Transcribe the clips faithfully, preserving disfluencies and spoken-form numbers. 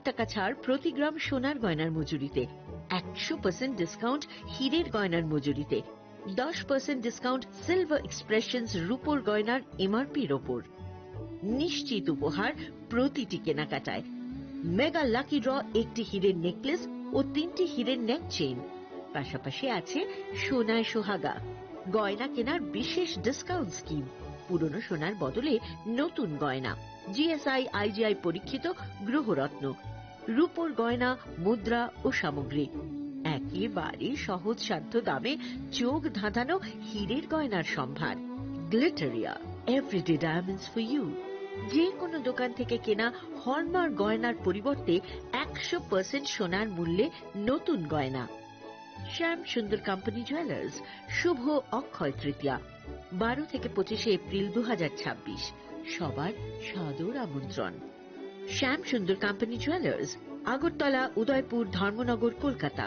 টাকা ছাড় প্রতি গ্রাম সোনার গয়নার মজুরিতে, একশো পার্সেন্ট ডিসকাউন্ট হীরের গয়নার মজুরিতে, দশ পার্সেন্ট ডিসকাউন্ট সিলভার এক্সপ্রেশনস রূপোর গয়নার এমআরপির ওপর। নিশ্চিত উপহার প্রতিটি কেনাকাটায়। মেগা লাকি ড্র, একটি হীরের নেকলেস ও তিনটি হীরের নেক চেইন, পাশাপাশি আছে সোনায় সোহাগা। গয়না কেনার বিশেষ ডিসকাউন্ট স্কিম, পুরনো সোনার বদলে নতুন গয়না, জিএসআই আইজিআই পরীক্ষিত গ্রহরত্ন, রূপোর গয়না, মুদ্রা ও সামগ্রী। একেবারে সহজসাধ্য দামে চোখ ধাঁধানো হীরের গয়নার সম্ভার। Glitteria, everyday diamonds for you. যে কোনো দোকান থেকে কেনা হলমার্ক গয়নার পরিবর্তে একশো পার্সেন্ট সোনার মূল্যে নতুন গয়না। শ্যাম সুন্দর কোম্পানি জুয়েলার্স, শুভ অক্ষয় তৃতীয়া, বারো থেকে পঁচিশে এপ্রিল দু হাজার ছাব্বিশ। সবার সাদর আমন্ত্রণ। শ্যাম সুন্দর কোম্পানি জুয়েলার্স, আগরতলা, উদয়পুর, ধর্মনগর, কলকাতা।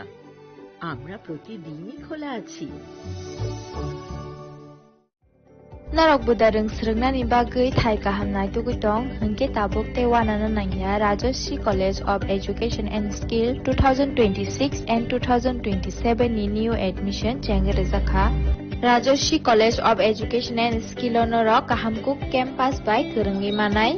আমরা প্রতিদিনই খোলা আছি। Norok buda rwng swrwngnani bagwi thai kaham naitugwi tong, hwnkhe tabuk tei uanano nangya Rajashree College of Education and Skill two thousand twenty-six and two thousand twenty-seven ni new admission chengwi rwjakha. Rajashree College of Education and Skill o norok kaham kuk campus bai kwrwngwi manai.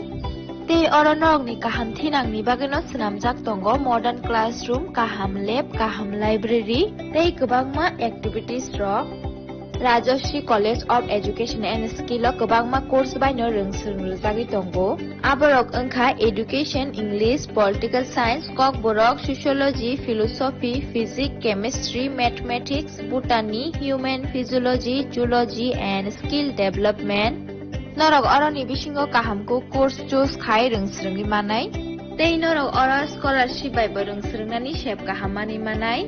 Tei oro norokni kaham thinangni bagwino swnamjak tongo modern classroom, kaham lab, kaham library tei kwbangma activities rok. Rajashree College of Education and Skill o kwbangma course baino rwng swrwng rwjagwi tongo. Aborok wngkha Education, English, Political Science, Kokborok, Sociology, Philosophy, Physics, Chemistry, Mathematics, Botany, Human Physiology, Zoology and Skill Development. Norok oroni bisingo kaham kuk course choose khai rwng swrwngwi manai. Tei norok oro scholarship bai bo rwng swrwngnani sep kaham manwi manai.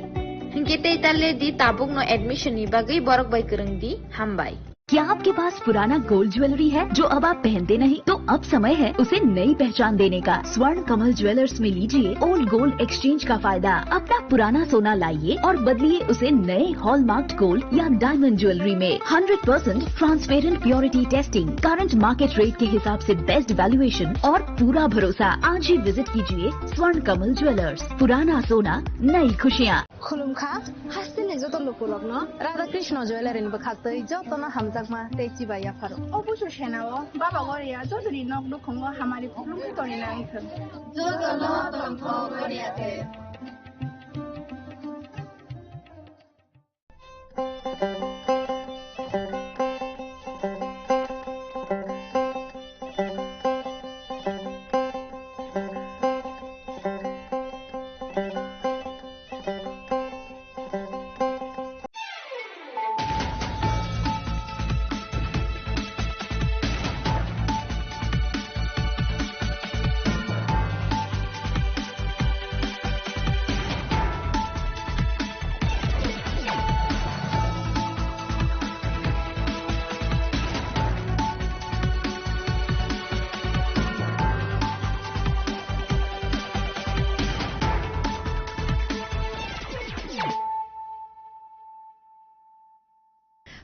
Hinkhe tei ta le di, tabukno admission ni bagwi borok bai kwrwng di. Hambai. क्या आपके पास पुराना gold jewellery है जो अब आप पहनते नहीं? तो अब समय है उसे नई पहचान देने का। स्वर्ण कमल ज्वेलर्स में लीजिए ओल्ड गोल्ड एक्सचेंज का फायदा। अपना पुराना सोना लाइए और बदलिए उसे नए हॉलमार्क्ड गोल्ड या डायमंड ज्वेलरी में। Hundred percent transparent purity testing, current market rate के हिसाब से बेस्ट वैल्यूएशन और पूरा भरोसा। आज ही विजिट कीजिए स्वर्ण कमल ज्वेलर्स। पुराना सोना, नई खुशियाँ। Khulumkha, hasteni joto lukurokno Radha Krishna Jewellery ni bwkhaktwi jotono hamjakma tei chibai yapharo. O busu senao Baba Goria jotoni nok nukhungo hamari khulumkhe tongwi nang thung. Jotono tongthok Goria de.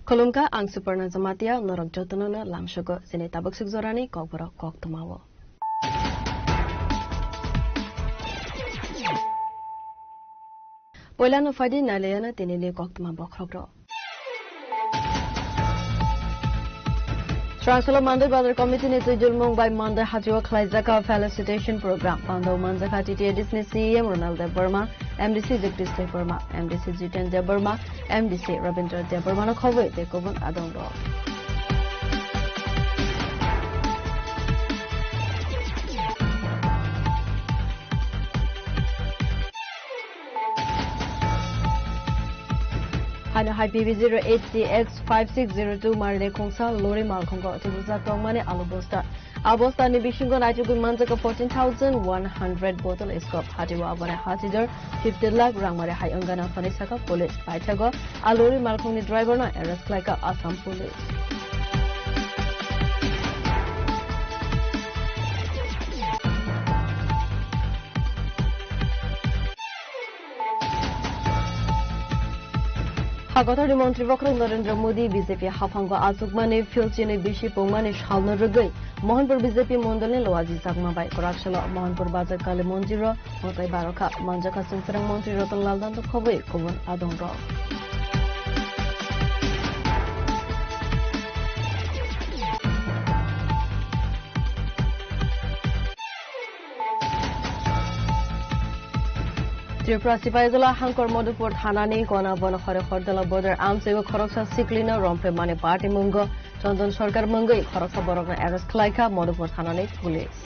Khulumkha, ang Suparna Jamatia, norok jotono no lamsogo, chini tabuk suk jorani kokborok koktwmao. Poilano phaidi nailayano tinini koktwma bokhorok rok. Srangkholo Mandoi Bazar Committee ni twijulmung bai Mandoi hati o khlaijak felicitation program. Pando manjakha T T A D C ni C E M Ronald Debbarma, M D C Jagdish Debbarma, M D C Jiten Debbarma, M D C Rabindra Debbarma no khobwi tei kubun adong rok. Haino hai P B zero eight C X five six zero two mari de khungsa lori malkhungo tibujak tongmani alu bosta. A bosta ni bisingo naitugwi manjak fourteen thousand one hundred bottle scope. Hati o aboni hati jor fifty lakh rang mari hai wngana phani saka police. Paithago a lori malkhungni driver no arrest khlaika Assam police. Hakothorni montri bokhorok Narendra Modi B J P haphango achukmani phil chini bisi pungmani salno rwgwi Mohanpur B J P mondolni loajijakma bai kwraksalo Mohanpur bazar kali mondirok mwtai barokha manjakha chwngchwrang montri Ratan Lal Dando khobwi kubun adongrok. Tripura Sipaijala Hangkor Madhupur thanani gona bono hore hordala border amchaibo khoroksa siklino rompemani party mungo Chandan Sarkar mungwi khoroksa borokno arrest khlaikha Madhupur thanani police.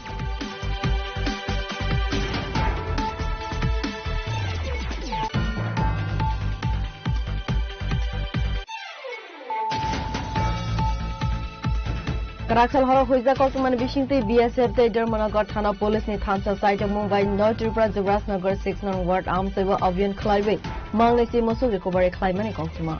Kwraksal horo huijak koktwmani bisingtwi B S F tei Dharmanagar thana police ni thansa saijakmung bai North Tripura Jibrajnagar six nong ward amchaibo abhiyan khlaiwi mangnai si musuk recovery khlaimani koktwma.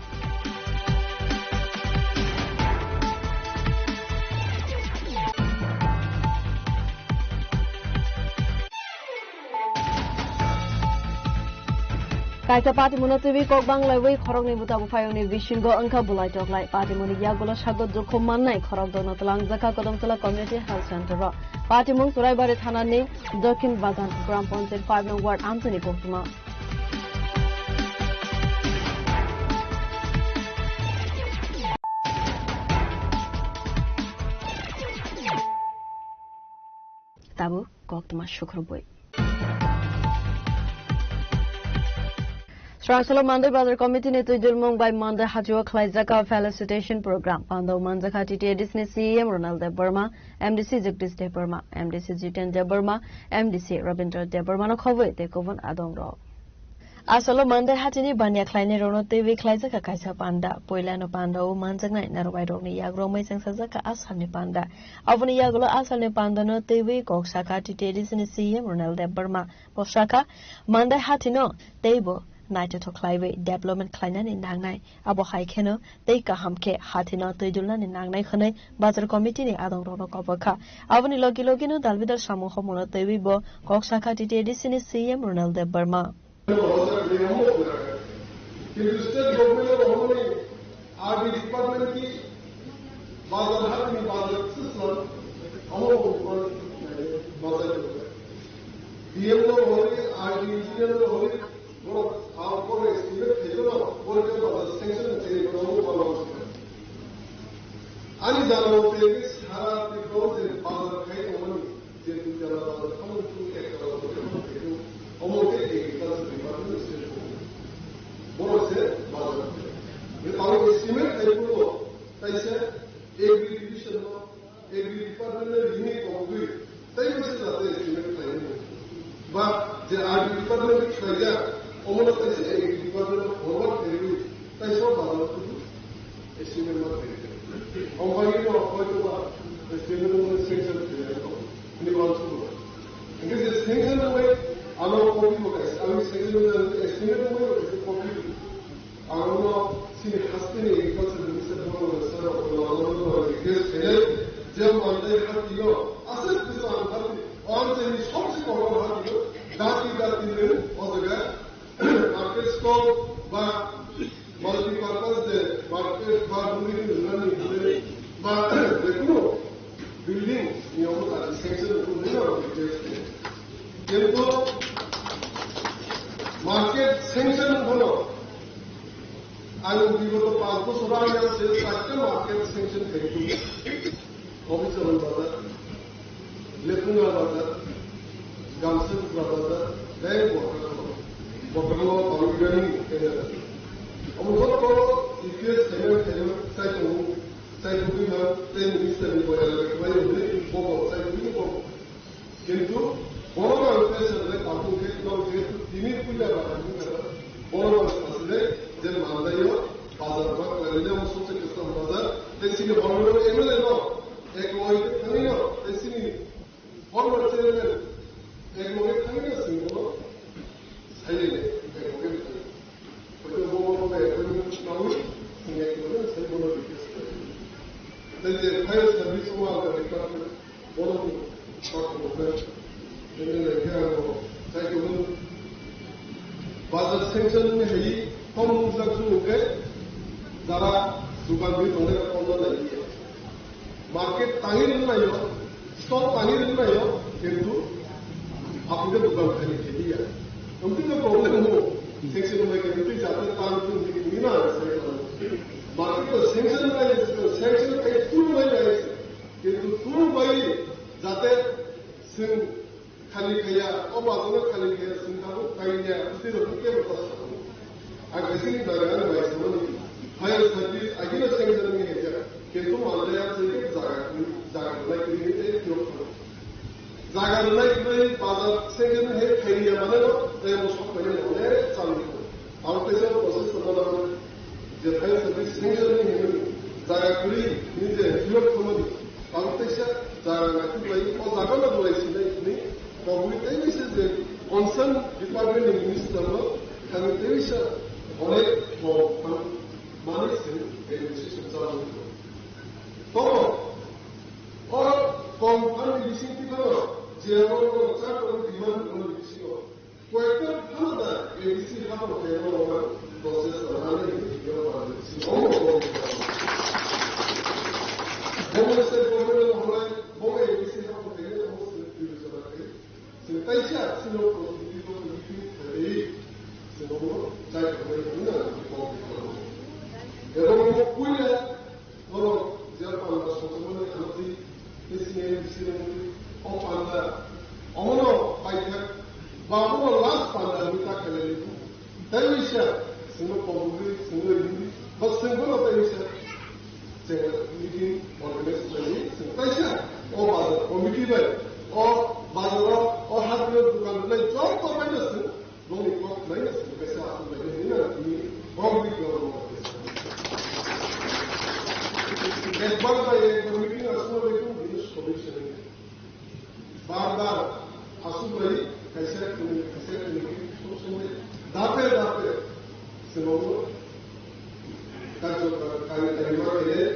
Kaisa patimuno twiwi kok banglaiwi khoroknwi buta buphayungni bisingo wngkha bulai toklai. Patimuni yagulo sago dukhu mannai khorok dokno twlangjakha Kodamtala Community Health Center o. Patimung Churaibari thanani Dokhin Bazan Gram Panchayat five nong ward amchaini koktwma. Tabuk koktwma sukrubwi. Srangsalo Mandai Bazar Committee ni twi dulmung bai Mandai hachio khlaijak felicitation program. Pandao manjakha T T A D C ni C E M Ronald Debbarma, M D C Jagdish Debbarma, M D C Jiten Debbarma, M D C Rabindra Debbarma no khobwi tei kubun adongrok. Asalo Mandai hatini baniya khlainai rokno twiwi khlaijakha kaisa panda. Puilano pandao manjaknai narobai rokni yagrok maichang sajakha asalni panda. Aboni yagulo asalni pandano twiwi kok sakha T T A D C ni C E M Ronald Debbarma. Bo sakha, Mandai hatino teibo naithothok khlaiwi development khlainani nangnai. Abo hai kheno tei kaham khe hatino twi dulnani nangnai hwnwi bazar committee ni adongrokno kobokha. Aboni logi logino dalbidal samung homono twiwi bo kok sakha T T A D C ni C E M Ronald Debbarma. Kintu state government o hwnwi R D department ki bazar hat ni bazar system amo bazar D M o hwnwi R D engineer o hwnwi borok ha borok estimate khaijano borok bazar sanction khaijano bazar. Ani jana mate sara Tripura je bazar khai tongmani je dui tala bazar khamo tu ek tala bazar khamo tu omo khe agriculture department state government. Borok se bazar khai. Je talo estimate khai phuto taise agri division no agri department no rini tongwi tei bwswk jate estimate khlainani. Ba je R D department khlaijak, omono kaisa agri department forward khlaiwi kaisa bazar kudu estimate ma khlaijak. Company no hoito ba estimate no sanction khlaijak, hwnwi uansukgo. Hwnkhe je sanction wngwi ano copy bo kaisa, ano sanction wngwi estimate wngwi kaisa copy. Ang no chini hasteni agriculture minister Bhagwant Sir rok no request khainai je Mandai hatio aswk kisa ang hati o chini sobse kotor hatio dati dati ni o jaga market stall ba multipurpose de market ba building ni nani hwnwi ba jekunu building ni omo ta sanction ko nino request khainai. Kintu market sanction kono Ang bigoto panch bochor aage se charta market sanction khaikhu. Hobicharan bazar, Lepunga bazar, Gamsapura bazar, tei Bokarlo. Bokarlo Bangurani area. Omo joto D P S khaima khaima chai tongo, chai tongwi ma tei minister ni boyar khaimani hwnwi bobo chai tongwi bobo. Kintu borok ang tei sanai tabuk khe nok jehetu tini puila ba ang wngkha, borok ang sasinai je Mandaio bazar ba Karila mo soche kwcham bazar tei chini honorable M L A no ek loge khe thangwi no tei chini former chairman ek loge thangwi no chwng bono sailai nai ek loge thangwi. Hoito bo bo bo ek loge thangwi chwng ek loge sai bono request khlai. Tei je fire service o ang department Borok ni koktwma khe, M L A khe ang bo sai tongo. Bazar sanction ni hai thom nukjak su khe, Jara dukan di tongnai rok kono nai ya. Market tangi rwgwi nai yo, stock tangi rwgwi nai yo, kintu apni khe dukan khaini khe ya. Amtwi no problem ho, sanction bai khe amtwi jate tan tun di ni na sai. Market to sanction bai, sanction kai tu bai bai, kintu tu bai jate sing Khali khaya, o bazar o khali khaya, singkang o kaiya, tei rok kebo ta sabo. Ang kaisa ni jaga ani bai samani, fire service, agina sanction ni heja, kintu malaya tei jaga, jaga rwnai kwrwi tei phiyok thang. Jaga rwnai kwrwi bazar sanction ni he khaiya mane no, tei mo sok kaiya mane chali ko. Ang kaisa process ko mane, je fire service sanction ni he jaga kwrwi ni je phiyok thangmani. Ang teisa jaga naitugwi, o jaga no belai sinai hwnwi kobui tei bisa je concern department ni minister no thangwi tei bisa onek thok thang manwi se administration chalwi. Tobo o kong thangni bising twi phano je abo no chak tong demand ni bisingo. Koyekta hamada A D C hapor khe no process rwmani hwnwi A D C omo. Bomo state government no hwnai, bomo A D C hapor khe no omo state government khe. Sing taisa sino ko tiko ko tiko tadi sino ko chai ko ko na ko ko. Ebo mo kuya Borok je panda sokomani amtwi, T C M, C M, o panda, omono paithak, ba omono last panda ni ta khailai liku. Tai wisa, sino kobugwi, sino ri, ba singbono tai wisa, chengla meeting organize khlai, sing taisa, o bazar committee bai, o bazar o, o hardware dukan bai, joto bai na sing, Bongni kok khlaina simi kaisa aswk lainai hwnwi ang tini bongni kok rwma khlaisa. Ekbar bai ekbar meeting aswk lainai bini solution. Bar bar aswk lai kaisa kwnwi kaisa kwnwi solution lai. Dape dape swngo karjo kar kari kari ma khainai.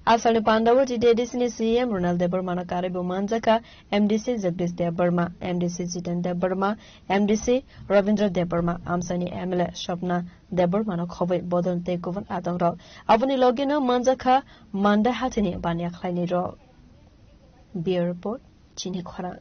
Asalni pandao T T A D C ni C M Ronald Debbarmano karwi bo manjakha M D C Jagdish Debbarma, M D C Jiten Debbarma, M D C Rabindra Debbarma, Amchaini M L A Swapna Debbarmano khobwi bodol tei kubun atongrok. Aboni logino manjakha Mandai hatini baniya khlainai rok. Bureau Report, Chini Khorang.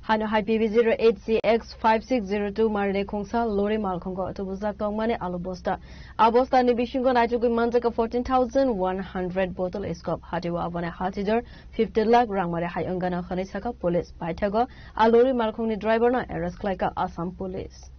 Hano hai P B zero eight C X five six zero two marini khungsa lori malkhungo tubujak tongmani alu bosta. A bostani bisingo naitugwi manjak fourteen thousand one hundred bottle scope. Hatio aboni hatidor fifty lakh rangmari hai wngano hwnwi saka police. Paithago a lori malkhungni driver no arrest khlaika Assam police.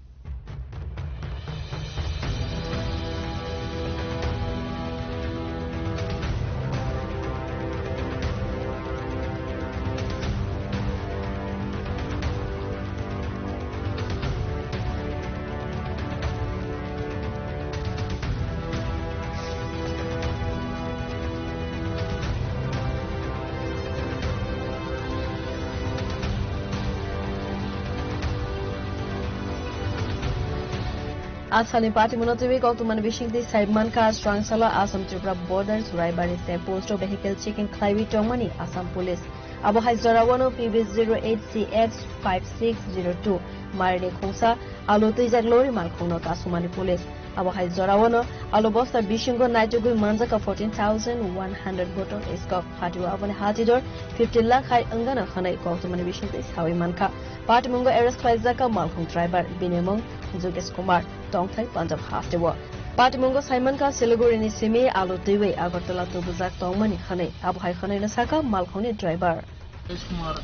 Asalni patimungno twiwi koktwmani bisingtwi sai mankha, Srangsala Assam Tripura border Suraibari check post o vehicle checking khlaiwi tongmani Assam police. Abo hai jorao P B zero eight C X five six zero two marini khungsa alu twijak lori malkhungno kasumani police. Abo hai jorao alu bosta bisingo naitugwi manjak fourteen thousand one hundred bottle scope. Hatio aboni hatidor fifty lakh hai wngano hwnwi koktwmani bisingtwi sawi mankha. Patimungo arrest khlaijak malkhung driver, bini mung Jogesh Kumar, tongthai Punjab hasteo. Patimungo saimankha Siliguri ni simi alu twiwi Agartala tubujak tongmani hwnwi. Abo hai hwnwino sakha malkhungni driver. Rajesh कुमार।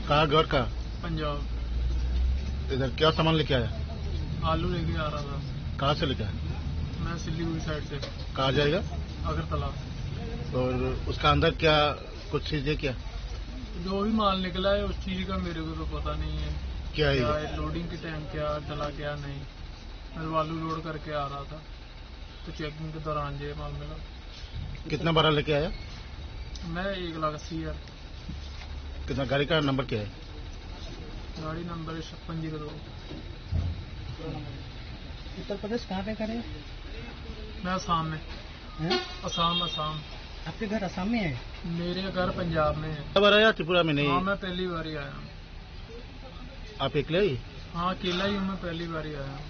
कहाँ घर का? पंजाब। इधर क्या सामान लेके आया? आलू लेके आ रहा था। कहाँ से लेके आया? मैं सिलीगुड़ी साइड से। कहाँ जाएगा? अगरतला। और उसका अंदर क्या कुछ चीज़ है क्या? जो भी माल निकला है, उस चीज़ का मेरे को तो पता नहीं है। क्या है क्या ये? है, लोडिंग के टाइम क्या डला, क्या नहीं। मैं तो आलू लोड करके आ रहा था, तो चेकिंग के दौरान ये माल मिला। कितना बड़ा लेके आया? मैं एक लाख अस्सी हज़ार। कितना, गाड़ी का नंबर क्या है? गाड़ी नंबर है छप्पन जीरो दो। उत्तर प्रदेश कहाँ पे खड़े हैं? मैं आसाम में। हैं? आसाम, आसाम। आपके घर आसाम में है? मेरे घर पंजाब में है। कब आया त्रिपुरा में नहीं? हाँ, मैं पहली बार ही आया हूँ। आप एकले ही? हाँ, अकेला ही हूँ, मैं पहली बार ही आया हूँ।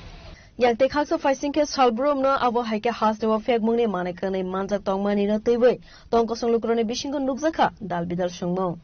Yang tei khaksa phaising khe salbrumno abo hai khe hasteo phekmungni manwi kwnwi manjak tongmani no twiwi tong kosong lukurokni bisingo nukjakha dal bidal songmung.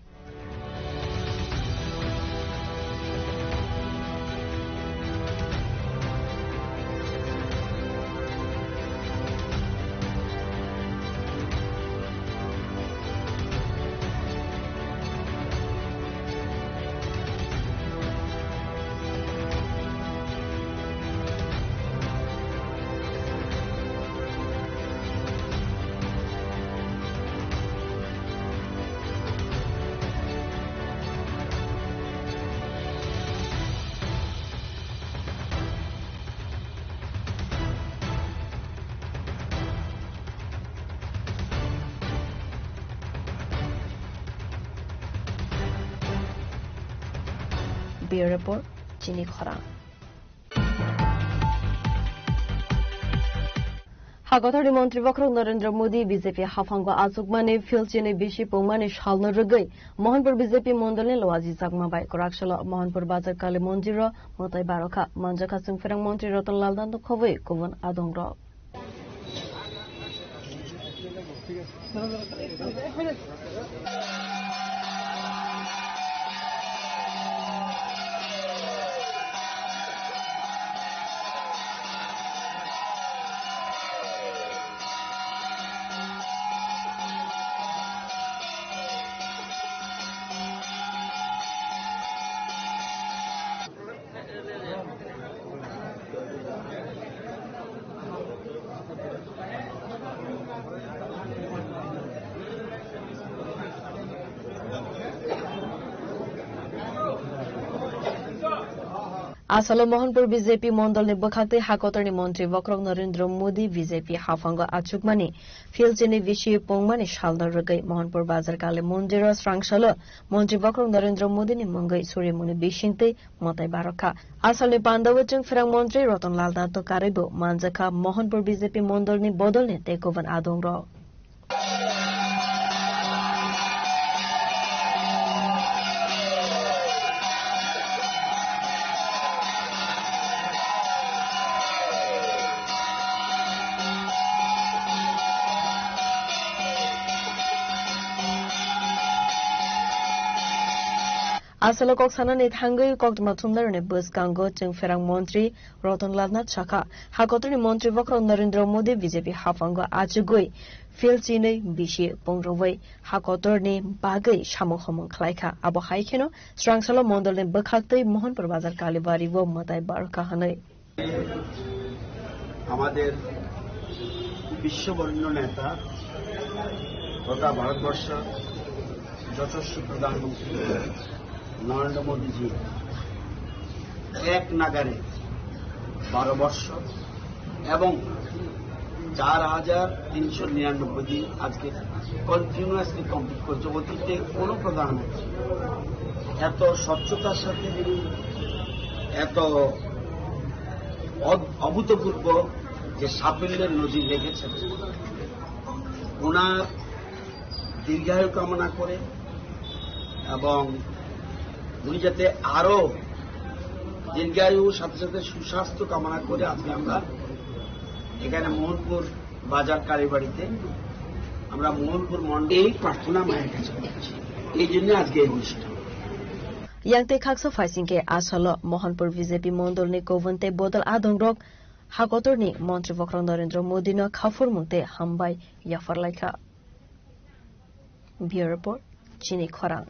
Bureau Report, Chini Khorang. Hakotorni Montri Bokhorok Narendra Modi B J P haphango achukmani philchini bisi pungmani salno rwgwi Mohanpur B J P mondolni loaji chakma bai kwraksalo Mohanpur Bazar Kali Mondirro mwtai barokha manjakha chwngpherang Montri Ratan Lal Nath khobwi kubun adongrok. Asalo Mohanpur B J P mondolni bwkhaktwi hakotorni montri bokhorok Narendra Modi B J P haphango achukmani philchini bisi pungmani salno rwgwi Mohanpur Bazar Kali Mondirro srangsalo montri bokhorok Narendra Modini mungwi surimungni bisingtwi mwtai barokha. Asalni pandao chwngpherang montri Ratan Lal Nath karwibo manjakha Mohanpur B J P mondolni bodolni tei kubun adongrok. Asalo kok sanani thangwi koktwma thumnairokni bwskango chwngpherang montri Ratan Lal Nath sakha, hakotorni montri bokhorok Narendra Modi B J P haphango achugwi philchinwi bisi pungrwui hakotorni bagwi samung homung khlaikha. Abo hai kheno srangsalo mondolni bwkhaktwi Mohanpur Bazar Kalibari o mwtai barokha hwnwi. আমাদের বিশ্ববরেণ্য নেতা তথা ভারতবর্ষের যশস্বী প্রধানমন্ত্রী নরেন্দ্র মোদীজি এক নাগারে বারো বর্ষ এবং চার হাজার তিনশো নিরানব্বই দিন আজকে কন্টিনিউয়াসলি কমপ্লিট করছে। অতীতে কোনো প্রধানমন্ত্রী এত স্বচ্ছতার সাথে তিনি এত অদ-, অভূতপূর্ব যে সাফল্যের নজির রেখেছেন। ওনার দীর্ঘায়ু কামনা করে এবং উনি যাতে আরো দীর্ঘায়ু, সাথে সাথে সুস্বাস্থ্য কামনা করে আজকে আমরা এখানে মোহনপুর বাজার কালীবাড়িতে আমরা মোহনপুর মণ্ডলে এই প্রার্থনা মায়ের কাছে করছি। এই জন্য আজকে এই অনুষ্ঠান। Yang tei khaksa phaising khe asalo Mohanpur B J P mondolni kubun tei bodol adongrok hakotorni montri bokhorok Narendra Modino khaphurmung tei hambai yapharlaikha. Bureau Report, Chini Khorang.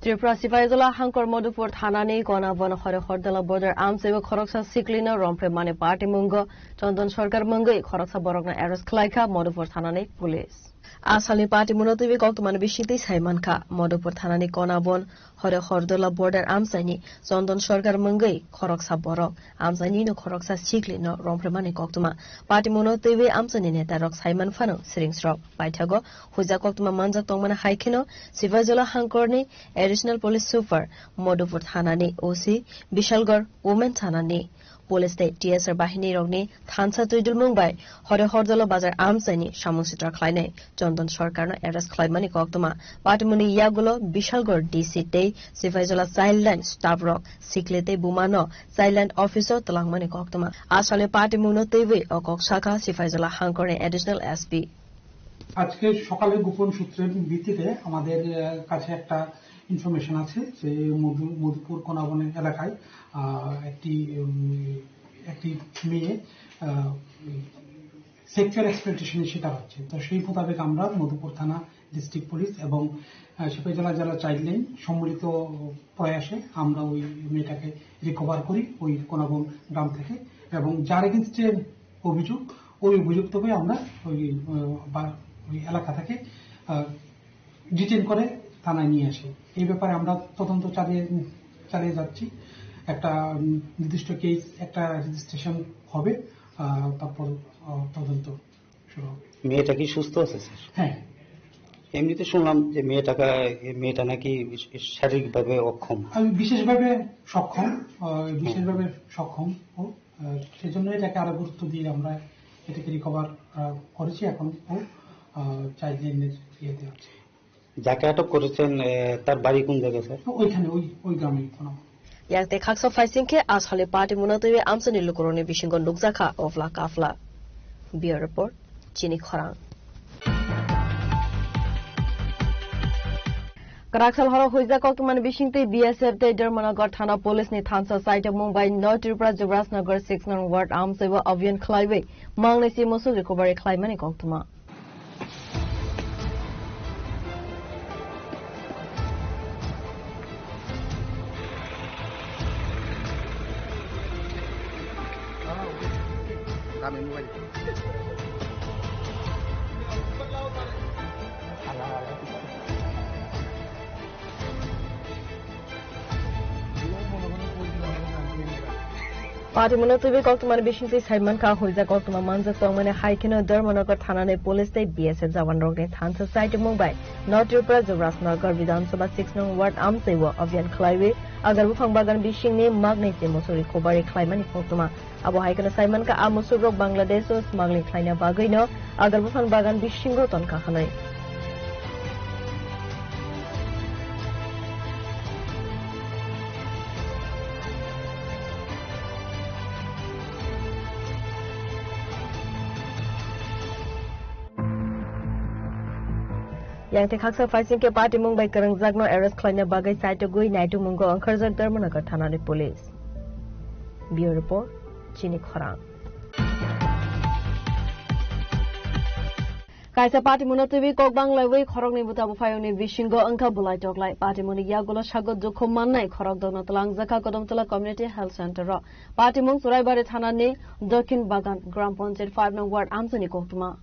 Tripura Sipaijala hangkor Madhupur thanani Konabon Hore Hordala border amchaibo khoroksa siklino romphre mani party mungo Chandan Sarkar mungwi khoroksa borokno arrest khlaikha Madhupur thanani police. Asalni party muno twiwi koktwmani bisingtwi sai mankha Madhupur thanani Konabon Hore Hordola border amchaini Chondon Sarkar mungwi khoroksa borok amchaini no khoroksa sikli no romphre mani koktwma. Party muno twiwi amchaini neta rok saiman phano sringsrok paithago huijak koktwma manjak tongmani hai kheno Sipaijala hangkorni Additional Police Super, Madhupur thanani O C, Bishalgarh Women thanani Police tei T S R bahini rokni thansa twidulmung bai hore hordolo bazar amchaini samung sitra khlainai Chondon Sarkarno arrest khlaimani koktwma. Patimungni yagulo Bishalgarh D C tei Siphaijala Childline staff rok sikle tei bumano Childline office o twlangmani koktwma. Aswkni patimungno twiwi o kok sakha Siphaijala hangkorni Additional S P. আজকে সকালে গোপন সূত্রের ভিত্তিতে আমাদের, আহ, কাছে একটা ইনফরমেশন আছে যে মধু-, মধুপুর কোনাবন এলাকায়, আহ, একটি, উম, একটি মেয়ে, আহ, সেক্সুয়াল এক্সপ্লয়টেশনের শিকার হচ্ছে। তো সেই মোতাবেক আমরা মধুপুর থানা, ডিস্ট্রিক্ট পুলিশ এবং, আহ, সিপাহীজলা জেলা চাইল্ড লাইন সম্মিলিত প্রয়াসে আমরা ওই মেয়েটাকে রিকভার করি ওই কোনাবন গ্রাম থেকে, এবং যার এগেনস্টে অভিযোগ, ওই অভিযুক্তকে আমরা ওই, আহ, বা ওই এলাকা থেকে, আহ, ডিটেইন করে থানায় নিয়ে আসি। এই ব্যাপারে আমরা তদন্ত চালিয়ে, চালিয়ে যাচ্ছি। একটা, উম, নির্দিষ্ট কেস, একটা রেজিস্ট্রেশন হবে, আহ, তারপর, আহ, তদন্ত শুরু হবে। মেয়েটা কি সুস্থ আছে, স্যার? হ্যাঁ। এমনিতে শুনলাম যে মেয়েটাকে, মেয়েটা নাকি শারীরিকভাবে অক্ষম। আমি বিশেষভাবে সক্ষম, আহ, বিশেষভাবে সক্ষম ও, আহ, সেজন্য এটাকে আরো গুরুত্ব দিয়ে আমরা এটাকে রিকভার, আহ, করেছি। এখন ও, আহ, চাইল্ড লাইনের ইয়েতে আছে। যাকে আটক করেছেন, এ, তার বাড়ি কোন জায়গায়, স্যার? তো ওইখানে, ওই, ওই গ্রামে কোনো। Yang tei khaksa phaising khe a salni patimungno twiwi amchaini lukurokni bisingo nukjakha ofla kafla. Bureau Report, Chini Khorang. Kwraksal horo huijak koktwmani bisingtwi B S F tei Dharmanagar thana police ni thansa saitok mung bai North Tripura Jubrajnagar six nong ward amchaibo abhiyan khlaiwi mangnai si musu recovery khlaimani koktwma. Patimungno twiwi koktwmani bisingtwi saimankha, huijak koktwma manjak tongmani hai kheno Dharmanagar thanani police tei B S F jawanrokni thansa saitikmung bai North Tripura Jubrajnagar Bidhan Sabha six nong ward amchaiwo abhiyan khlaiwi agar buphang bagan bisingni magnai se musu recovery khlaimani koktwma. Abo hai kheno saimankha, a musukrok Bangladesh o smuggling khlaina bagwino agar buphang bagan bisingo tonkha hwnwi. Yang tei khaksa phaising khe patimung bai kwrwngjakno arrest khlaina bagwi chaitugwi naitukmungo wngkharjak Dharmanagar thanani police. Bureau Report, Chini Khorang. Kaisa patimungno twiwi kok banglaiwi khoroknwi buta buphayungni bisingo wngkha bulai toklai. Patimungni yagulo sago dukhu mannai khorok dokno twlangjakha Kodamtala Community Health Center o. Patimung Churaibari thanani Dokhin Bagan Gram Panchayat five nong ward amchaini koktwma.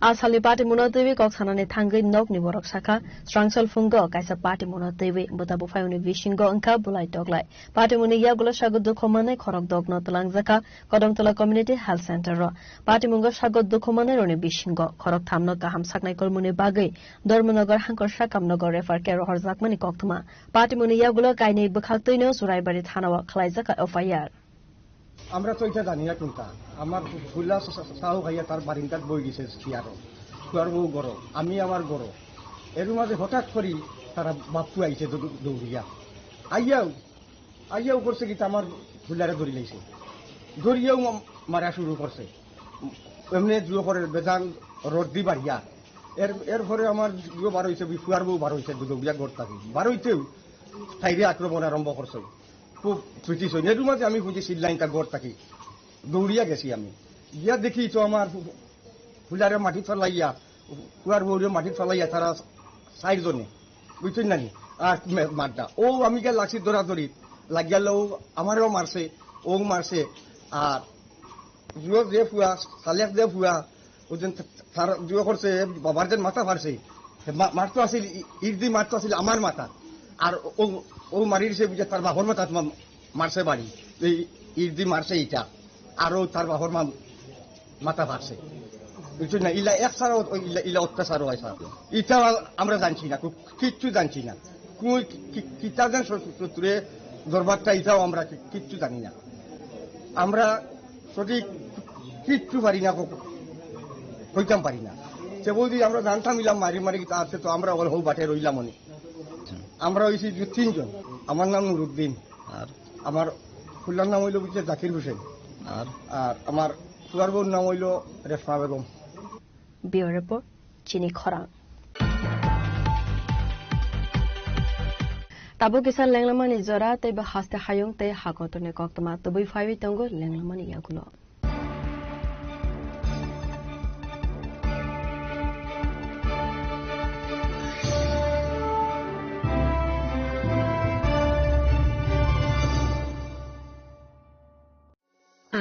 A salni patimungno twiwi kok sanani thangwi nokni borok sakha, srangsal phungo kaisa patimungno twiwi buta buphayungni bisingo wngkha bulai toklai. Patimungni yagulo sago dukhu mannai khorok dokno twlangjakha Kodamtala Community Health Center o. Patimungo sago dukhu mannairokni bisingo khorok thamno kaham saknai kormoni bagwi Dharmanagar hangkor Sakamnagar refer care rohorjakmani koktwma. Patimungni yagulo kainwi bwkhaktwino Churaibari thanao khlaijak F I R. আমরা তো এটা জানি না কোনটা। আমার ফুলা সা-, সা-, সাহু ভাইয়া তার বারিন্দাত বই গেছে চেয়ারও। ফুয়ার বউ গরো, আমি আমার গরো। এর মাঝে হঠাৎ করি তারা বাপ্পু আইছে দৌ-, দৌড়িয়া। আইয়াও, আইয়াও করছে কি, তা আমার ফুলারে ধরি লাইছে। ধরিয়াও মা-, মারা শুরু করছে। এমনি জুয়ো করে বেজান রড দি বাড়িয়া। এর, এরপরে আমার জুয়ো বার হইছে, ফুয়ার বউ বার হইছে, দৌড়িয়া ঘর থাকি। বার হইতেও তাইরে আক্রমণ আরম্ভ করছে। খুব পিটিছে। এর মাঝে আমি বুঝি সিল লাইনটা ঘর থাকি। দৌড়িয়া গেছি আমি। গিয়া দেখি তো আমার ফু-, ফুলারে মাটি ফালাইয়া, ফুয়ার বউরে মাটি ফালাইয়া তারা চারজনে, বুঝছেন নানি? আর মে-, মারটা। ও আমি গিয়া লাগছি দৌড়াদৌড়ি। লাগিয়া লো আমারেও মারছে, ও মারছে। আর জুয়ো যে ফুয়া, সালেক যে ফুয়া, ও যেন তার জুয়ো করছে, বাবার যেন মাথা ফাড়ছে। সে মা-, মারতো আছিল, ই-, ইট দি মারতো আছিল আমার মাথা। আর ও, ও মারি দিছে বুঝে তার বাবার মাথা মা-, মারছে বাড়ি। এই ইট দি মারছে এটা। আরো তার বাবার মা-, মাথা ফাড়ছে। বুঝছো না? ইলা এক সারা ও-, ইলা, ইলা অত্যাচার হয় স্যার। এটা আমরা জানছি না, কু-, কিচ্ছু জানছি না। কোন কি-, কি-, কিতা যেন শত্রু-, শত্রুরে দরবারটা এটাও আমরা কি-, কিচ্ছু জানি না। আমরা সঠিক কিচ্ছু পারি না, কো-, কইতাম পারি না। সে বলছি, "আমরা জানতাম ইলাম মারি মারি কিন্তু আছে তো আমরা ওর হৌ বাটে রইলাম অনেক।" আমরা হইছি যে তিনজন। আমার নাম নুরুদ্দিন। আর? আমার ফুল্লার নাম হইলো বুঝছে জাকির হোসেন। আর? আর আমার ফুয়ার বউর নাম হইলো রেশমা Begum. Bureau Report, Chini Khorang. Tabuk kisa lenglamani jora tei bo haste hayung tei hakotorni koktwma tubui phaiwi tongo lenglamani yagulo.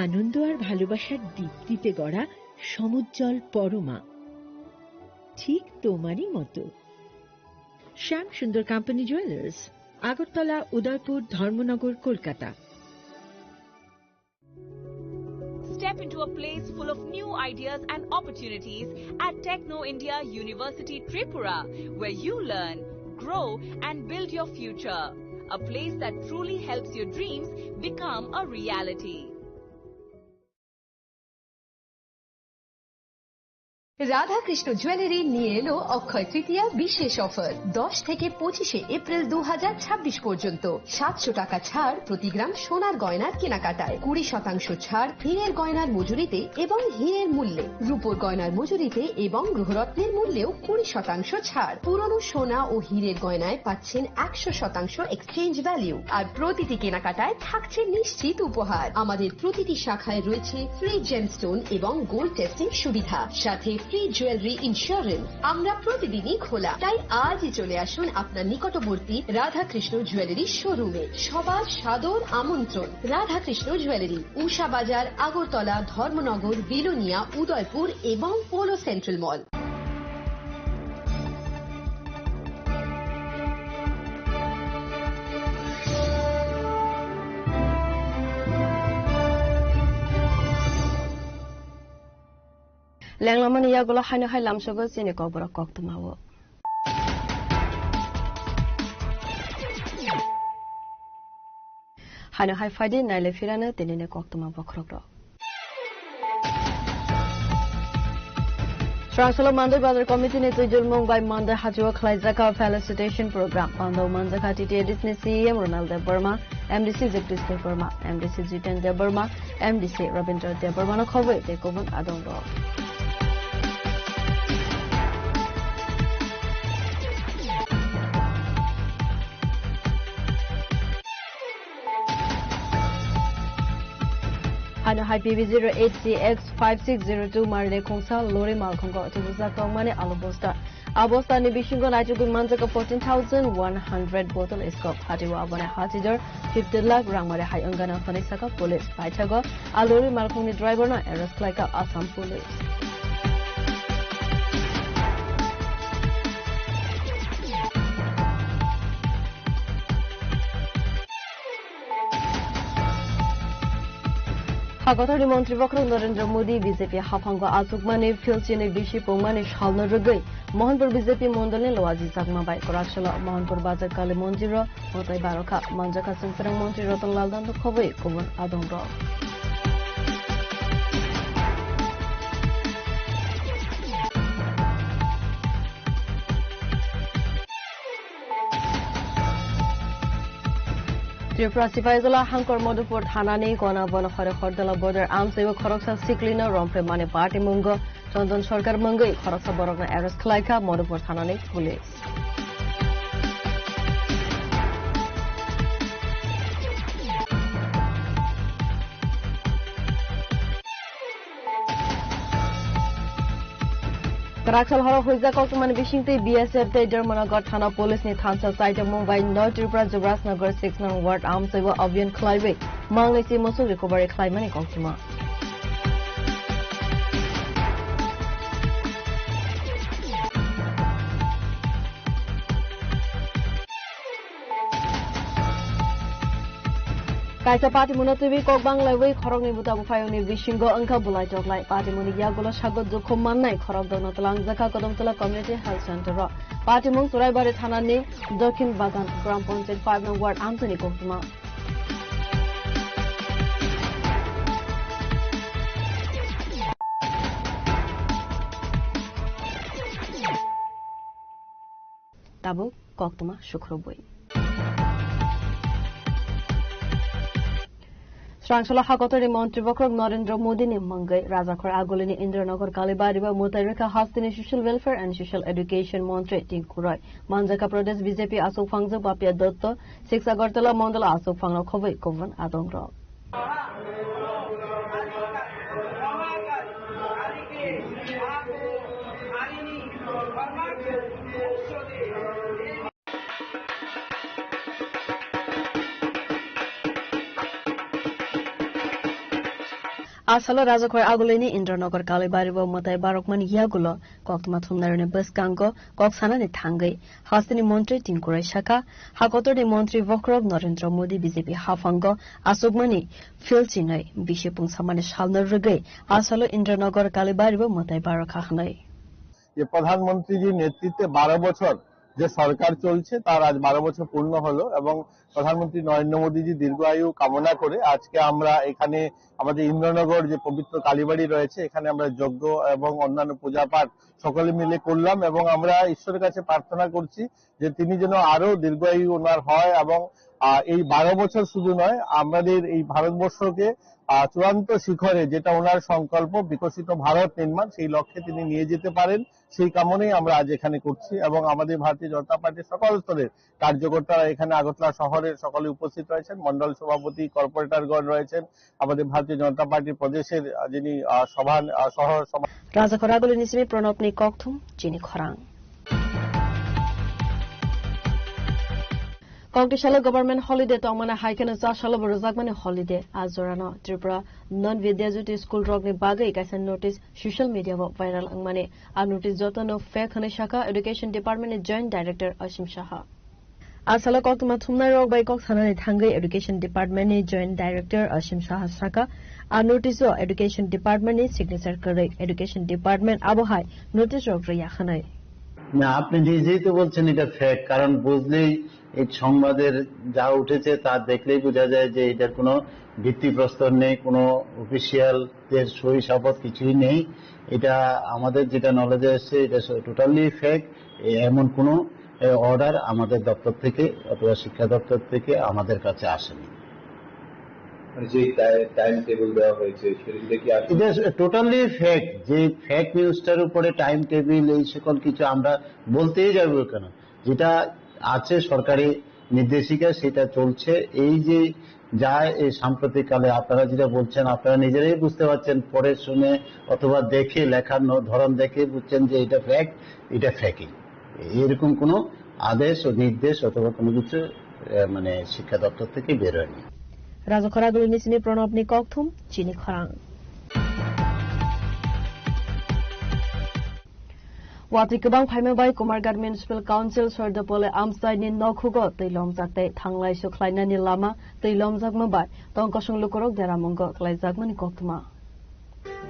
আনন্দ আর ভালোবাসার দীপ্তিতে গড়া সমুজ্জ্বল পরমা, ঠিক তোমারই মতো। শ্যাম সুন্দর কোম্পানি জুয়েলার্স, আগরতলা, উদয়পুর, ধর্মনগর, Kolkata. Step into a place full of new ideas and opportunities at Techno India University Tripura, where you learn, grow, and build your future. A place that truly helps your dreams become a reality. Radhakrishna jewellery নিয়ে এলো অক্ষয় তৃতীয়া বিশেষ অফার। দশ থেকে পঁচিশে এপ্রিল দু হাজার ছাব্বিশ পর্যন্ত সাতশো টাকা ছাড় প্রতি গ্রাম সোনার গয়নার কেনাকাটায়, কুড়ি শতাংশ ছাড় হীরের গয়নার মজুরিতে এবং হীরের মূল্যে, রূপোর গয়নার মজুরিতে এবং গ্রহরত্নের মূল্যেও কুড়ি শতাংশ ছাড়। পুরনো সোনা ও হীরের গয়নায় পাচ্ছেন একশো শতাংশ এক্সচেঞ্জ ভ্যালু, আর প্রতিটি কেনাকাটায় থাকছে নিশ্চিত উপহার। আমাদের প্রতিটি শাখায় রয়েছে ফ্রি জেমস্টোন এবং গোল্ড টেস্টিং সুবিধা, সাথে ফ্রি জুয়েলারি ইন্স্যুরেন্স। আমরা প্রতিদিনই খোলা, তাই আজই চলে আসুন আপনার নিকটবর্তী রাধাকৃষ্ণ জুয়েলারি শোরুমে। সবার সাদর আমন্ত্রণ। রাধাকৃষ্ণ জুয়েলারি, উষা বাজার, আগরতলা, ধর্মনগর, বিলোনিয়া, উদয়পুর এবং polo central mall. Lenglamani yagulo haino hai lamsogo chini kokborok koktwmao. Haino hai phaidi naile phirano tinini koktwma bokhorokrok. Srangsola Mandoi Bazar Committee ni twijulmung bai Mandoi hachio khlaijak felicitation program. Pando manjakha T T A D C ni C E M Ronald Debbarma, M D C Jagdish Debbarma, M D C Jiten Debbarma, M D C Rabindra Debbarma no khobwi tei kubun adongrok. Haino hai P B zero eight C X five six zero two mari de khungsa lori malkhungo chubujak tongmani alu bosta. A bosta ni bisingo naitugwi manjak fourteen thousand one hundred bottle iskok. Hatio aboni hachijor fifty lakh rang mari hai wngana hwnwi saka police. Paithago a lori malkhungni driver no arrest khlaika Assam police. Hakotorni montri bokhorok Narendra Modi B J P haphango achukmani philchini bisi pungmani salno rwgwi Mohanpur B J P mondolni loajijakma bai kwraksalo Mohanpur Bazar Kali Mondirro mwtai barokha manjakha chwngphrang montri Ratan Lal Dando khobwi kubun adongrok. Tripura Sipaijala Hangkor Madhupur thanani gona bono hore hordala border amchaibo khoroksa siklino romphre mani party mungo Chandan Sarkar mungwi khoroksa borokno arrest khlaikha Madhupur thanani police. Kwraksal horo huijak koktwmani bisingtwi B S F tei Dharmanagar thana police ni thansa saijakmung bai no Tripura Jibrajnagar six nong ward amchaibo abhiyan khlaiwi manglisi moso recovery khlaimani koktwma. Kaisa patimungo twiwi kok banglaiwi khoroknwi buta buphayungni bisingo wngkha bulai toklai. Patimungni yagulo sago dukhu mannai khorokdokno twlangjakha Kodamtala Community Health Center o. Patimung Churaibari thanani Dokhin Bagan Gram Panchayat five nong ward amchaini koktwma. Tabuk koktwma sukrubwi. Srangsola hakotorni montri bokhorok Narendra Modi ni mungwi Rajakhor Agulini Indranagar Kalibari bo mwtai rwkha hasteni Social Welfare and Social Education montri Tinku Roy. Manjaka Pradesh B J P aswk phangjak Bapia Dotto, six Agartala Mondol aswk phangno khobwi kubun adongrok. A salo Rajakhor Agulini Indranagar Kalibari bo mwtai barokmani yagulo koktwma thumnairokni bwskango kok sanani thangwi hasteni montri Tinku Roy sakha, hakotorni montri bokhorok Narendra Modi B J P haphango achukmani philchinwi bisi pungsamani salno rwgwi a salo Indranagar Kalibari bo mwtai barokha hwnwi. যে প্রধানমন্ত্রীজির নেতৃত্বে বারো বছর যে সরকার চলছে, তার আজ বারো বছর পূর্ণ হলো এবং প্রধানমন্ত্রী নরেন্দ্র মোদীজি দীর্ঘায়ু কামনা করে আজকে আমরা এখানে আমাদের ইন্দ্রনগর যে পবিত্র কালীবাড়ি রয়েছে, এখানে আমরা যজ্ঞ এবং অন্যান্য পূজাপাঠ সকলে মিলে করলাম এবং আমরা ঈশ্বরের কাছে প্রার্থনা করছি যে তিনি যেন আরো দীর্ঘায়ু ওনার হয় এবং, আহ, এই বারো বছর শুধু নয়, আমাদের এই ভারতবর্ষকে, আহ, চূড়ান্ত শিখরে, যেটা ওনার সংকল্প, বিকশিত ভারত নির্মাণ, সেই লক্ষ্যে তিনি নিয়ে যেতে পারেন, সেই কামনাই আমরা আজ এখানে করছি। এবং আমাদের ভারতীয় জনতা পার্টির সকল স্তরের কার্যকর্তারা এখানে আগরতলা শহরের সকলে উপস্থিত রয়েছেন, মণ্ডল সভাপতি, কর্পোরেটরগণ রয়েছেন, আমাদের ভারতীয় জনতা পার্টির প্রদেশের, আহ, যিনি, আহ, সভা, আহ, সহ সভা Rajakhor Agulini simi Pranabni kokthum chini khorang. Kokdisalo government holiday tongmani hai kheno chasalo bo rwjakmani holiday. A jorano Tripura non Vidya Jyoti school rokni bagwi kaisa notice social media o viral wngmani. A notice jotono fake hwnwi sakha Education Department ni Joint Director Asim Saha. A salo koktwma thumnairok bai kok sanani thangwi Education Department ni Joint Director Asim Saha sakha, a notice o Education Department ni signature kwrwi, Education Department abo hai notice rok rwya hwnwi. না, আপনি নিজেই তো বলছেন এটা ফেক, কারণ বুঝলেই এই সংবাদের যা উঠেছে তা দেখলেই বোঝা যায় যে এটার কোনো ভিত্তিপ্রস্তর নেই, কোনো অফিসিয়ালদের সই সাবত কিছুই নেই। এটা আমাদের যেটা নলেজে এসছে, এটা টোটালি ফেক। এমন কোনো, এ, অর্ডার আমাদের দপ্তর থেকে অথবা শিক্ষা দপ্তর থেকে আমাদের কাছে আসেনি। মানে, যে টাই-, টাইম টেবিল দেওয়া হয়েছে, সেটা কি আর এটা টোটালি ফেক। যে ফেক নিউজটার উপরে টাইম টেবিল, এই সকল কিছু আমরা বলতেই যাবো কেন? যেটা আছে সরকারি নির্দেশিকা, সেটা চলছে। এই যে যা এই সাম্প্রতিক কালে আপনারা যেটা বলছেন, আপনারা নিজেরাই বুঝতে পারছেন, পড়ে শুনে অথবা দেখে, লেখার ন-, ধরন দেখে বুঝছেন যে এটা ফেক, এটা ফেকই। এরকম কোনো আদেশ ও নির্দেশ অথবা কোনো কিছু, এ, মানে, শিক্ষা দপ্তর থেকে বেরোয়নি। Rajakhor Agulini simi Pranabni kokthum chini khorang. Watwi kwbang phaima bai Kumarghat Municipal Council Sordapole amchaini nokhugo twi lomjak tei thanglaisu khlainani lama twi lomjakma bai tongkosong lukurok deramungo klaijakmani koktwma.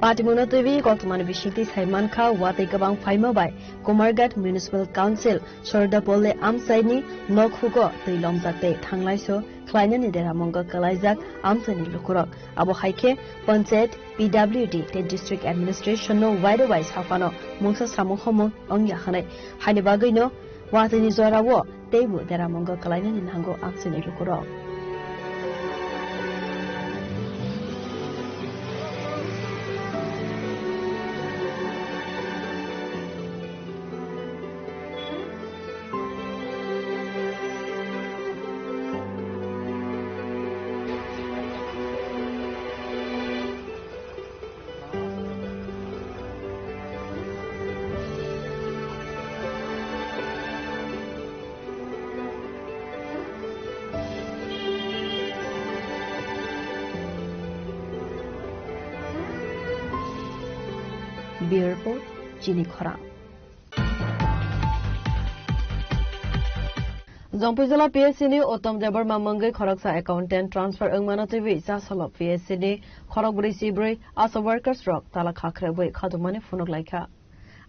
Patimungno twiwi koktwmani bisingtwi sai mankha, watwi kwbang phaima bai Kumarghat Municipal Council Sordapole amchaini nokhugo twi lomjak tei thanglaisu khlainani deramungo kwlaijak amchaini lukurok. Abo hai khe Panchayat, P W D tei District Administration no wairwi bai saphano mungsa samung homung wngya hwnwi. Haini bagwino watwini jorao teibo deramungo kwlainani nango amchaini lukurok. Bureau Report, Chini Khorang. Jongpui jila P S C ni Uttam Debbarma mungwi khoroksa accountant transfer wngmano twiwi chasalo P S C ni khorokbrwi chibrwi asha workers rok tala khakhrebwi khatungmani phunuk laikha.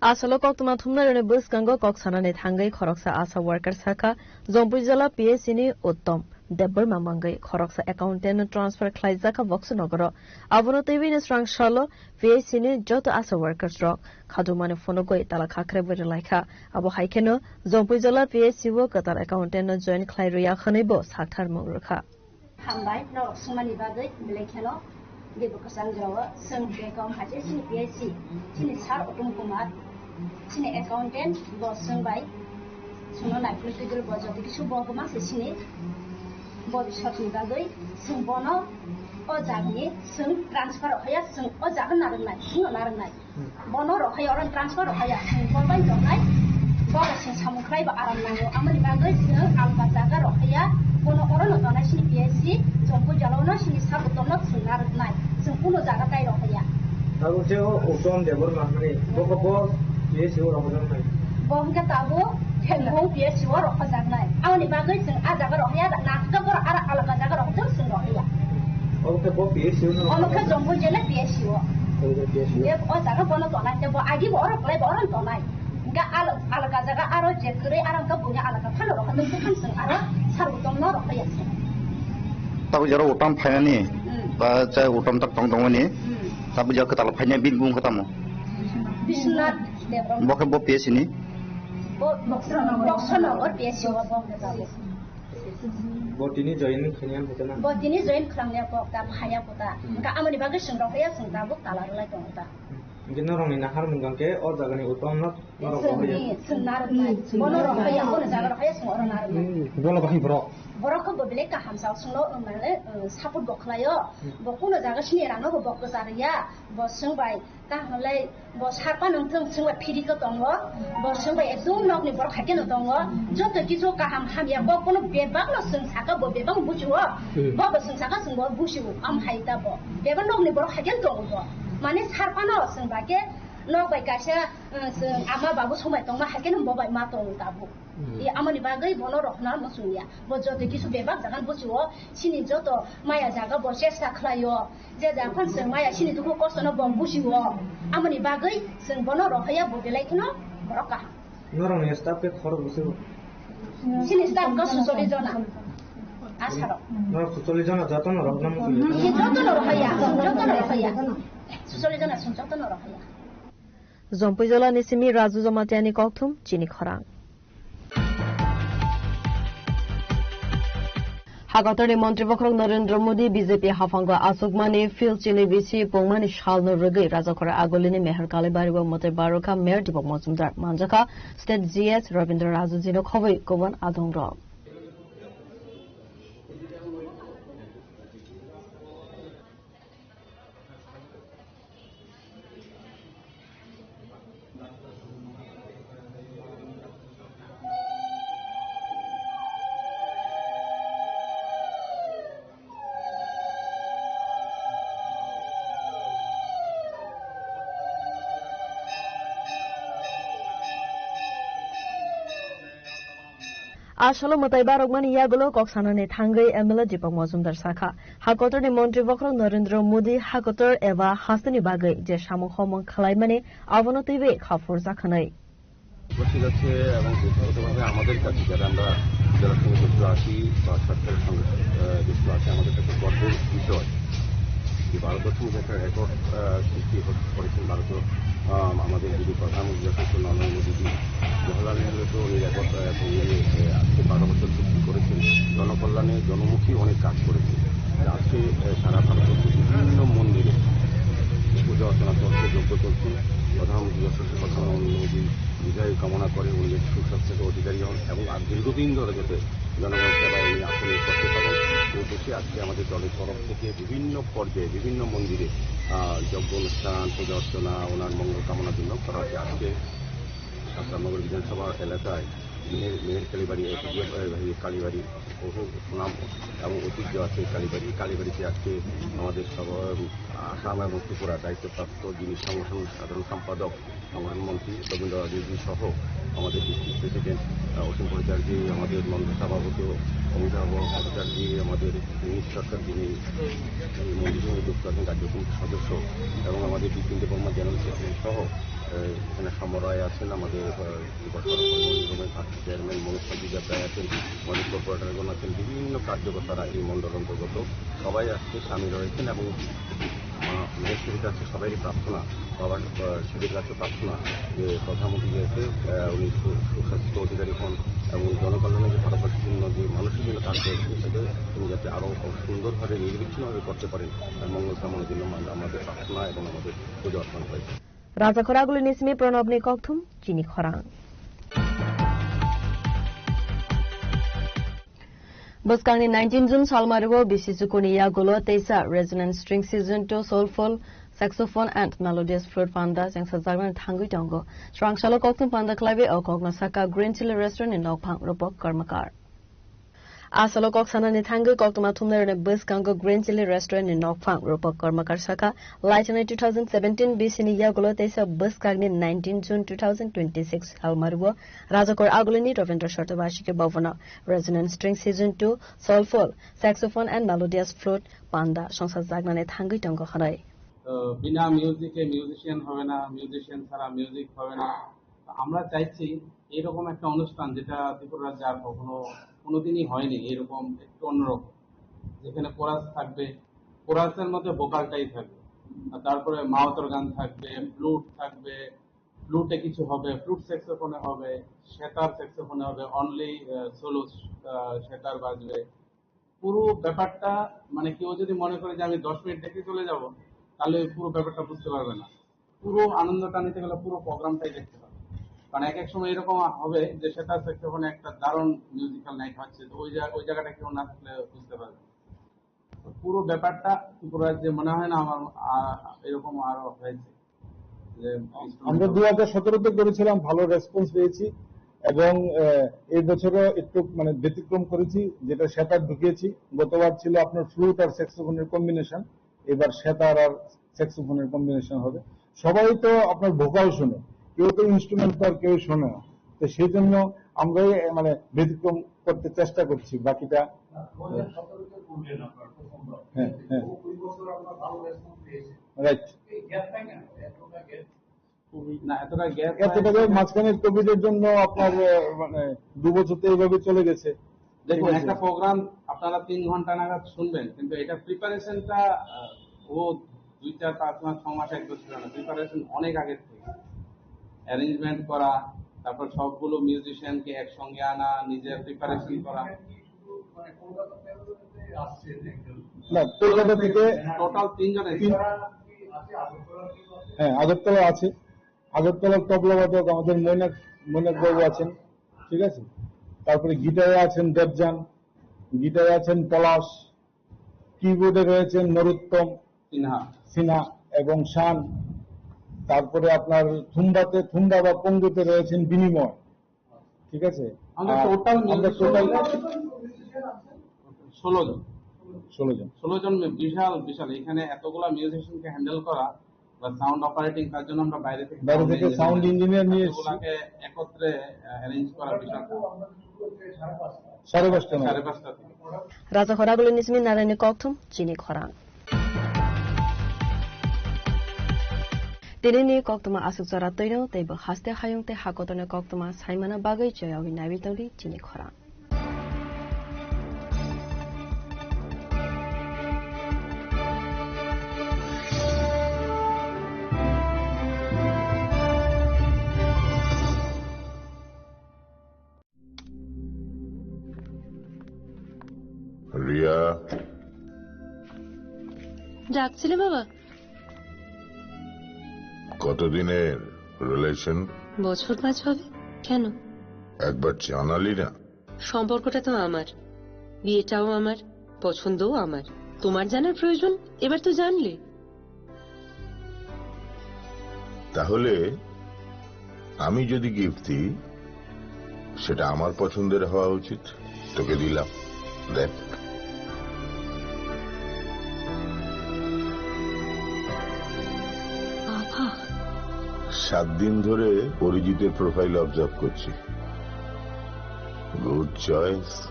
Asalo koktwma thumnairokni bwskango kok sanani thangwi khoroksa ASHA worker sakha, Jompui jala P H C ni Uttom Debbarma mangwi khoroksa accountant no transfer khlaijak kha Boksonogoro. Abono twiwi ni srang salo P H C ni joto ASHA workers rok khatumani phunugwi tala khakhraiwi rwlaikha. Abo hai kheno Jompui jala P H C o kwtal accountant no join khlai rwya hwnwibo sakthar mung rwkha. Hambai, norok swngmani bagwi belai kheno. Debo kwchang jorao chwng bag o haje chini P H C, chini sir Uttom Kumar, chini accountant, bo chwng bai chwngno naiphuru twi bo joto kisu bo kwma se chini body shop ni bagwi chwng bono o jagani chwng transfer rok haya, chwng o jaga narwknai, chwngno narwknai. Bono rok hai oro transfer rok haya, chwng bo bai tongnai. Bono chwng samung khlai bo aram nango. Amoni bagwi chwng alka jaga rok haya. Bono oro no tongnai sini P H C, chwng pui jalo no sini sabo tongno chwng narwknai. Chwng kuno jaga tai rok haya. Abo se o Uttom Debbarma hwnwi. Bo khe bo P H C o rok hwnwi. Bo hwnkhe tabuk Thengbung P H C o rok hojaknai. Amoni bagwi chwng a jaga rok haya, na khe borok ara alka jaga rok chwng chwng rok haya. Obo khe bo P H C o no. Omo khe Jompui jela P H C o. Obo khe P H C o. Ye o jaga bono tonai, tei bo agi bo oro kwlai bo oro tonai. Hingke al-, alka jaga aro je kwrwi aro hingke buini alka phano rok hwnwi bwkhang chwng aro sar Uttom no rok haya chwng. Tabuk jora Uttom phainani, hmm, ba chai Uttom tak tong tongmani. Hmm. Tabuk jora kwtal phainai bini bumung khe tamo? Biswanath Debbarma. Bo khe bo P H C ni? Bo Boksonogor P H C o bo hwnwi tabuk. Bo tini join khainai ang khaikha na? Bo tini join khlangya kok ta, phaya kok ta. Hmm. Hingke amoni bagwi chwng rok haya chwng tabuk tala rwlai tongo ta. Hingke norokni nahar mungkang khe o jagani Uttom no norok rok haya? Chwngni, chwng narwknai. Bono rok haya, bono jaga rok haya, chwng oro narwknai. Hmm. Bono bahai borok? Borok khe bo belai kaham sao, chwngno, um, mane, um, support bo khlaio. Hmm. Bo kuno jaga sini rano bo, bo kwcharya, bo chwng bai. Ta hwnlai bo sarpa nung thung chwng bai phiri khe tongo. Bo chwng bai ekdum nokni borok hai kheno tongo. Joto kisu kaham hamya kok bono bebak no chwng saka bo bebak buchio. Hmm. Bo bo chwng saka chwng bo buchio am hai ta bo. Bebak nokni borok hai kheno tongo bo. Mane sarpa no chwng bai khe nok bai kaisa, eh, chwng ama babu somai tongma hai kheno bo bai ma tongo tabuk. Hmm. E amoni bagwi bono rohna muchungya. Bo joto kisu bebak jagan buchio. Chini joto maya jaga bo chesta khlaio. Je japhano chwng maya sini dukhu kostono bo buchio, amoni bagwi chwng bono rohaya bo belai kheno borok kaham. Norokni staff khe khorok bwswk? Chini staff khe sucholish jona. Asarok. Norok sucholish jona jotono rohna muchungya? Ye jotono rohaya, jotono rohaya. Sucholish jona chwng jotono rohaya. Jompui jolani simi Raju Jomatiani kokthum chini khorang. Hakotorni montri bokhorok Narendra Modi B J P haphango achukmani field chini bisi pungmani salno rwgwi Rajakhora Agulini Meher Kalibari o mwtai barokha Mayor Deepak Majumdar, manjakha State G S Rabindra Raju jino khobwi kubun adongrok. A salo mwtai barokmani yagulo kok sanani thangwi M L A Deepak Majumdar sakha, hakotorni montri bokhorok Narendra Modi hakotor eba hasteni bagwi je samung homung khwlaimani abono twiwi kha phurjak hwnwi. উপস্থিত আছে এবং ব্যক্তিগতভাবে আমাদের কাছে যারা আমরা যারা সংযুক্ত আছি বা সরকারের সঙ্গে, আহ, যুক্ত আছি, আমাদের কাছে গর্বের বিষয় যে ভারতবর্ষের মধ্যে একটা রেকর্ড, আহ, সৃষ্টি হচ্ছে। করেছেন ভারতীয়, আম, আমাদের যিনি প্রধানমন্ত্রী যথেষ্ট নরেন্দ্র মোদীজি, জওহরলাল নেহরু তো উনি রেকর্ড, আহ, তৈরি, আহ, আজকে বারো বছর পূর্তি করেছেন, জনকল্যাণে জনমুখী অনেক কাজ করেছেন। আজকে, আহ, সারা ভারতবর্ষে বিভিন্ন মন্দিরে পুজো অর্চনা চলছে, যজ্ঞ চলছে। প্রধানমন্ত্রী যথেষ্ট প্রধানমন্ত্রী মোদী দীর্ঘায়ু কামনা করে, উনি সুস্বাস্থ্যের অধিকারী হন এবং আর দীর্ঘদিন ধরে যাতে জনগণ সেবায় উনি আসলে করতে পারেন। এই উদ্দেশ্যে আজকে আমাদের দলের তরফ থেকে বিভিন্ন পর্যায়ে, বিভিন্ন মন্দিরে, আহ, যজ্ঞ অনুষ্ঠান, পূজা অর্চনা, ওনার মঙ্গল কামনার জন্য করা হচ্ছে। আজকে সাতরামনগর বিধানসভা এলাকায় মেহের, মেহের কালীবাড়ি, এ, এ, কালীবাড়ি, বহু সুনাম এবং ঐতিহ্য আছে এই কালীবাড়ি। কালীবাড়িতে আজকে আমাদের সব, আসাম এবং ত্রিপুরা দায়িত্বপ্রাপ্ত যিনি সংগঠন সাধারণ সম্পাদক, সংগঠন মন্ত্রী রবীন্দ্র রেড্ডি সহ আমাদের ডিস্ট্রিক্ট প্রেসিডেন্ট, আহ, অসীম পরিচারজি, আমাদের মন্ডল সভাপতি অমিতাভ পরিচারজি, আমাদের মিনিট সরকার যিনি এই মন্ত্রিসভায় যুক্ত আছেন, কার্যক্রম সদস্য এবং আমাদের বিপিন দেববর্মা জেনারেল সেক্রেটারি সহ, আহ, এখানে সমরায় আছেন আমাদের, আহ, বর্তমান পরিবহন নিগমের ভারপ্রাপ্ত চেয়ারম্যান মনোজ কান্তি দেবরায় আছেন, আমাদের কর্পোরেটরগণ আছেন, বিভিন্ন কার্যকর্তারা এই মণ্ডল অন্তর্গত সবাই আজকে সামিল হয়েছেন এবং মা-, মহেশ্বরীর কাছে সবারই প্রার্থনা, বাবার, আহ, শিবের কাছে প্রার্থনা যে প্রধানমন্ত্রী যাতে, আহ, উনি সু-, সুশাসিত অধিকারী হন এবং জনকল্যাণে যে ভারতবর্ষের জন্য যে মানুষের জন্য কাজ করে সেটাকে তিনি যাতে আরও সুন্দরভাবে নির্বিঘ্নভাবে করতে পারেন। তার মঙ্গল কামনার জন্য আমরা, আমাদের প্রার্থনা এবং আমাদের পুজো অর্পণ হয়েছে। Rajakhor agulini simi Pranabni kokthum chini khorang. Bwskangni nineteen June salmario bisi chukuni yagulo teisa Resonance String Season two Soulful Saxophone and Melodious Flute panda chengsajaknani thangwi tongo. Chwrangsalo kokthum panda khlaiwi o kokno saka Green Chilli Restaurant ni nokphang Rupak Karmakar. Asalo kok sanani thangwi koktwma thumnairokni bwskango Green Chilli Restaurant ni nokphang Rupak Karmakar saka, laichanai two thousand seventeen B C ni yagulo teisa bwskangni nineteen June two thousand twenty-six salmario Rajakor agulini Ravindra Sartobashiki Bhavano Resonance String Season two Soulful Saxophone and Melodious Flute panda songsa jaknani thangwi tongo hwnwi. তো বিনা মিউজিকে মিউজিশিয়ান হবে না, মিউজিশিয়ান ছাড়া মিউজিক হবে না। তো আমরা চাইছি এইরকম একটা অনুষ্ঠান যেটা ত্রিপুরা রাজ্যে আর কখনো, কোনোদিনই হয়নি, এরকম একটু অন্যরকম, যেখানে কোরাস থাকবে, কোরাসের মধ্যে ভোকালটাই থাকবে, আর তারপরে মাওতর গান থাকবে, ফ্লুট থাকবে, ফ্লুটে কিছু হবে, ফ্লুট স্যাক্সোফোনে হবে, সেতার স্যাক্সোফোনে হবে, অনলি সোলো সেতার বাজবে। পুরো ব্যাপারটা, মানে, কেউ যদি মনে করে যে আমি দশ মিনিট দেখে চলে যাব, তাহলে ওই পুরো ব্যাপারটা বুঝতে পারবে না। পুরো আনন্দটা নিতে গেলে পুরো প্রোগ্রামটাই দেখতে হবে, কারণ এক এক সময় এরকম হবে যে সেটা স্যাক্সোফোনে একটা দারুণ মিউজিক্যাল নাইট হচ্ছে, তো ওই জা-, ওই জায়গাটা কেউ না থাকলে বুঝতে পারবে না। তো পুরো ব্যাপারটা ত্রিপুরা রাজ্যে মনে হয় না আমার, আ, এরকম আরো হয়েছে যে আমরা ইনস্ট্রুমেন্টাল। দুই হাজার সতেরোতে করেছিলাম, ভালো রেসপন্স পেয়েছি এবং, আহ, এই বছরও একটু, মানে, ব্যতিক্রম করেছি, যেটা সেতার ঢুকিয়েছি। গতবার ছিল আপনার ফ্লুট আর স্যাক্সোফোনের কম্বিনেশন, এবার সেতার আর স্যাক্সোফোনের কম্বিনেশন হবে। সবাই তো আপনার ভোকাল শোনে, কেউ তো ইনস্ট্রুমেন্ট তো আর কেউ শোনে না। তো সেই জন্য আমরাই, এ, মানে, ব্যতিক্রম করতে চেষ্টা করছি। বাকিটা, হ্যাঁ, হ্যাঁ। রাইট। না, এতটা গ্যাপ এতটা গ্যাপ মাঝখানে কোভিড এর জন্য আপনার, আহ, মানে, দু বছর তো এইভাবে চলে গেছে। দেখুন, ঠিক আছে। একটা প্রোগ্রাম আপনারা তিন ঘন্টা নাগাদ শুনবেন, কিন্তু এটা প্রিপারেশনটা, আহ, ও দুই, চার, পাঁচ মাস, ছ মাস, এক বছর না, প্রিপারেশন অনেক আগের থেকে। অ্যারেঞ্জমেন্ট করা, তারপর সবগুলো মিউজিশিয়ানকে একসঙ্গে আনা, নিজের প্রিপারেশন করা। না, কলকাতা থেকে টোটাল তিনজন এসেছে। তিন-, হ্যাঁ, আগরতলা আছে। আগরতলার তবলা বাদক আমাদের মৈনাক, মৈনাক বাবু আছেন, ঠিক আছে? তারপরে গিটারে আছেন দেবযান, গিটারে আছেন পলাশ, কিবোর্ডে রয়েছেন নরোত্তম সিনহা। সিনহা এবং শান। তারপরে আপনার থুম্বাতে, থুম্বা বা কঙ্গোতে রয়েছেন বিনিময়, ঠিক আছে? আমাদের আর টোটাল আমরা মিউজিশিয়ান টোটাল ষোলো জন। ষোলো জন। ষোলো জন, বিশাল, বিশাল। এখানে এতগুলা মিউজিশিয়ানকে হ্যান্ডেল করা বা সাউন্ড অপারেটিং, তার জন্য আমরা বাইরে থেকে বাইরে সাউন্ড থেকে ইঞ্জিনিয়ার সাউন্ড নিয়ে ইঞ্জিনিয়ার নিয়ে এসেছি। এতগুলাকে একত্রে, আহ, অ্যারেঞ্জ করা বিশাল কাজ। সাড়ে পাঁচটা নাগাদ। সাড়ে পাঁচটা থেকে। Rajakhor agulini simi Naraini kokthum chini khorang. Tinini koktwma aswk jora twino tei bo haste hayung tei hakotorni koktwma saimana bagwi choyawi naiwi tongdi chini khorang. Riya. ডাকছিলে বাবা? কতদিনের রিলেশন? বছর পাঁচ হবে। কেন? একবার জানালি না। সম্পর্কটা তো আমার, বিয়েটাও আমার, পছন্দও আমার। তোমার জানার প্রয়োজন? এবার তো জানলে। তাহলে আমি যদি গিফট দিই, সেটা আমার পছন্দের হওয়া উচিত। তোকে দিলাম, দেখ। বাবা। সাত দিন ধরে অরিজিতের প্রোফাইল অবজার্ভ করছি। Good choice.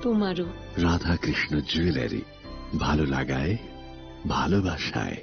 তোমারও। রাধাকৃষ্ণ জুয়েলারি, ভালো লাগায়, ভালোবাসায়।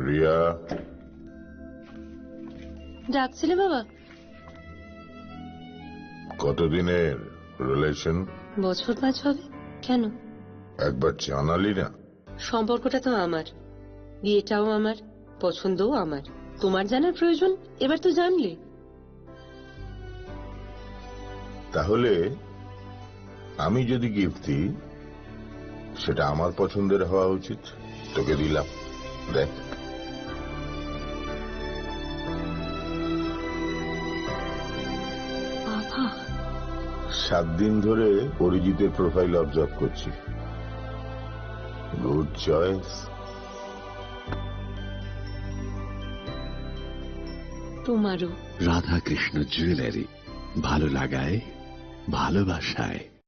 রিয়া। ডাকছিলে বাবা? কতদিনের রিলেশন? বছর পাঁচ হবে। কেন? একবার জানালি না। সম্পর্কটা তো আমার, বিয়েটাও আমার, পছন্দও আমার। তোমার জানার প্রয়োজন, এবার তো জানলে। তাহলে আমি যদি গিফট দিই, সেটা আমার পছন্দের হওয়া উচিত। তোকে দিলাম, দেখ। বাবা। সাত দিন ধরে অরিজিতের প্রোফাইল অবজার্ভ করছি। Good choice. তোমারও। রাধাকৃষ্ণ জুয়েলারি, ভালো লাগায়, ভালোবাসায়।